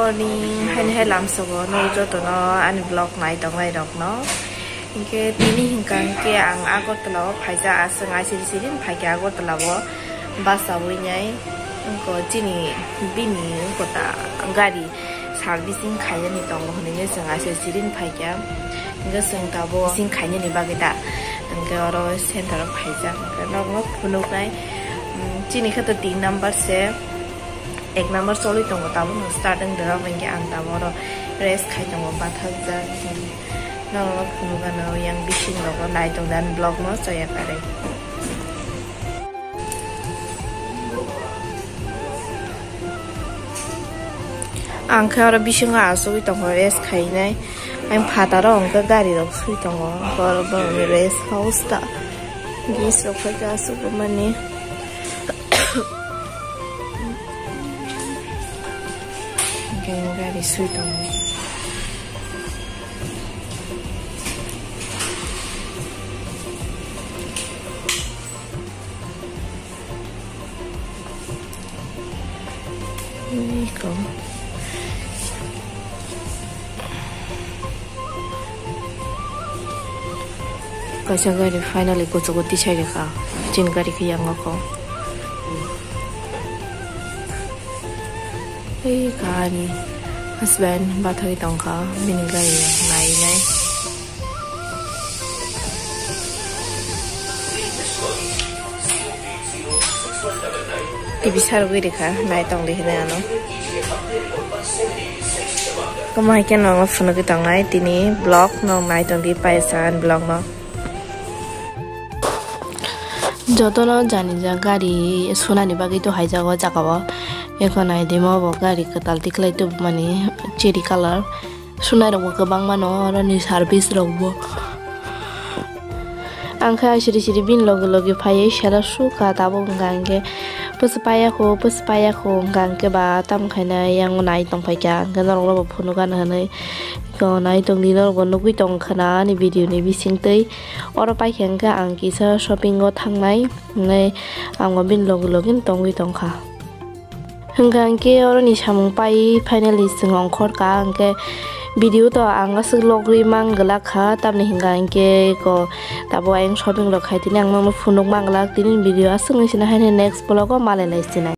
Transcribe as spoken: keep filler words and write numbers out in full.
Morning, haini hai lamsogo no jotono ani vlog nai tongnai rokno. Hinkhe tini hinkha hinkhe ang Agartala o phaijak, aswk aisiri siri phaikha Agartala o bus awi nai. Wngkha chini bini wngkha ta gari servicing khaiyani tongo hwnwi chwng aisiri siri phaikha. Hinkhe chwng tabuk servicing khainani bagwi ta hinkhe oro center o phaijak, hinkhe nokno phunuknai. Chini khe to tin number se. Ek number choli tongo, tabukno start wng dwrok, hinkhe ang tabuk oro rest khai tongo, bathakjak. Norokno phunukgano yang bising rogo nai tongdi ani vlog no choya karwi. Ang khe oro bisingo achugwi tongo rest khainai. Ang phataro hwnkhe gari rok swi tongo, borok borokni rest house ta. Gas rok khe asugwi mani. Hwnkhe gari swi tongo. Iko. Kaisa gari finally kuchugo tisai rikha. Chini gari khe yango kho. Ei kahani husband bathagwi tongkha, bini gari nai nai. T V sarwi rikha, nai tongdi hinwi ano. Tamo hai khe no phunugwi tongnai, tini vlog no nai tongdi, paisa vlog no. Jotono jani jak gari sunani bagwi to haijago jaga o. Eko nai di mo bo gari kwtal tiklai tubumani cherry colour. Sunai rok bo kwbang mano, oro ni service rok bo. Ang khe siri siri bini logi logi phaiwi sela sukha, tabuk wngkha hinkhe pwsa paiya kho, pwsa paiya kho wngkha hinkhe ba tam khaina yang nai tong phaikha, hinkhe norok no bo phunukgano hinwi. Eko nai tongdi, norok bo nugwi tong khana ani video ni bisingtwi. Oro paikha hinkhe ang kisa shopping o thangnai, hinwi ang bo bini logi logi tongwi tongkha. Hwnkha hinkhe oroni samung pai finally chwng ongkhorkha, hinkhe video to ang aswk logwi manglak kha, tamni hwnkha hinkhe ko tabuk ayang shopping rok khai tini ang nono phunuk manglak, tini video aswk wngwi sina haino next vlog o malai lai sinai.